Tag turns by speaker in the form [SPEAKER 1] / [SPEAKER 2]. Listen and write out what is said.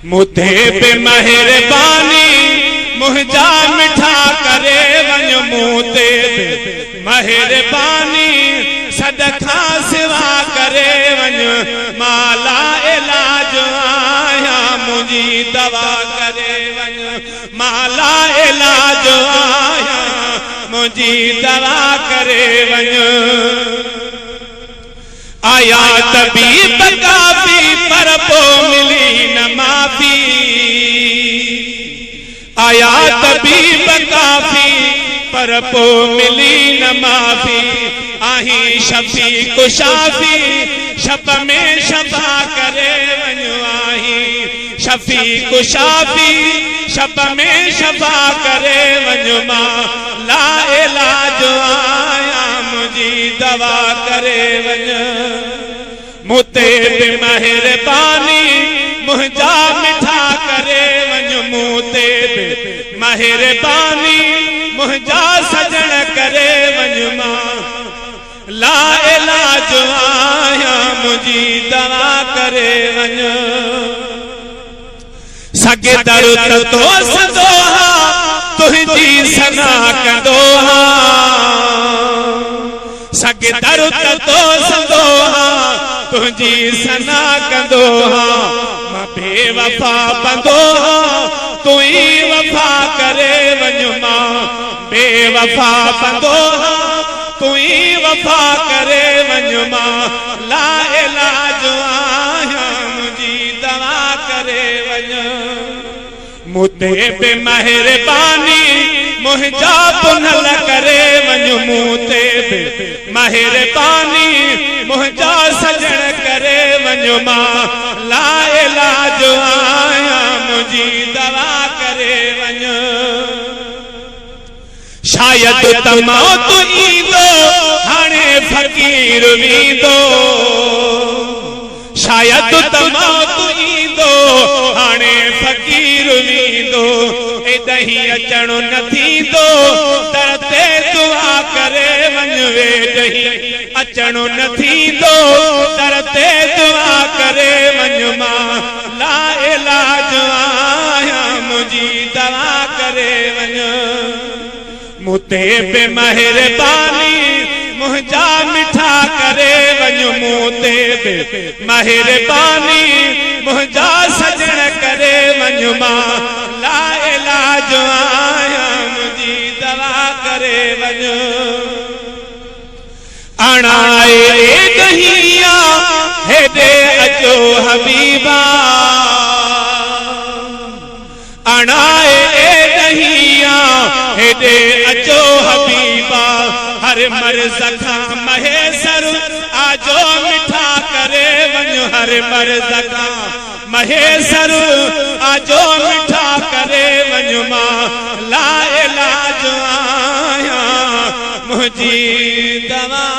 [SPEAKER 1] مون تي به مهرباني منهنجا مٺا ڪري وڃ مون تي به مهرباني سڏ کان سوا ڪري وڃ مان لا علاج آهيان منهنجي دوا ڪري وڃ مان لا علاج آهيان منهنجي دوا ڪري وڃ. آيا طبيب ڪافي پر پو ملي نه معافي آيا طبيب ڪافي پر پو ملي نه معافي آهين شفيق شافي شب ۾ شفا ڪري وڃ آهين شفيق شافي شب ۾ شفا ڪري وڃ مان لا علاج آهيان منهنجي دوا ڪري وڃ مون تي به مهرباني منهنجا مٺا ڪري وڃ مون تي به مهرباني منهنجا سڄڻ ڪري وڃ مان لا علاج آهيان منهنجي دوا ڪري وڃ. سگهي در ته تو سندو ها تنهنجي ثنا ڪندو ها سگهي در ته تو سندو ها تنهنجي ثنا ڪندو ها مان بي وفا بندو ها تون ئي وفا ڪري وڃ مان بي وفا بندو ها تون ئي وفا ڪري وڃ مان لا علاج آهيان منهنجي دوا ڪري وڃ مون تي به مهرباني منهنجا پنهل ڪري وڃ مون تي به مهرباني منهنجا سڄڻ ڪري وڃ مان لا علاج آهيان منهنجي دوا ڪري وڃ. شايد ته موت ايندو هاڻي فقير ويندو شايد ته موت ايندو هاڻي فقير ويندو ايڏهين اچڻ نه ٿيندو در تي دعا ڪري وڃ ويڏهين اچڻ نه ٿيندو در تي دعا ڪري وڃ مان لا علاج آهيان منهنجي دوا ڪري وڃ مون تي به مهرباني منهنجا مٺا ڪري وڃ مون تي به مهرباني منهنجا سڄڻ ڪري وڃ مان لا علاج آهيان منهنجي دوا ڪري وڃ. اڻائي ڏهيا هيڏي اچو حبيبا اڻائي ڏهيا هيڏي اچو حبيبا هر مرض کان مهيسر آجو مٺا ڪري وڃ هر مرض کان مهيسر آجو مٺا ڪري وڃ مان لا علاج آهيان منهنجي دوا.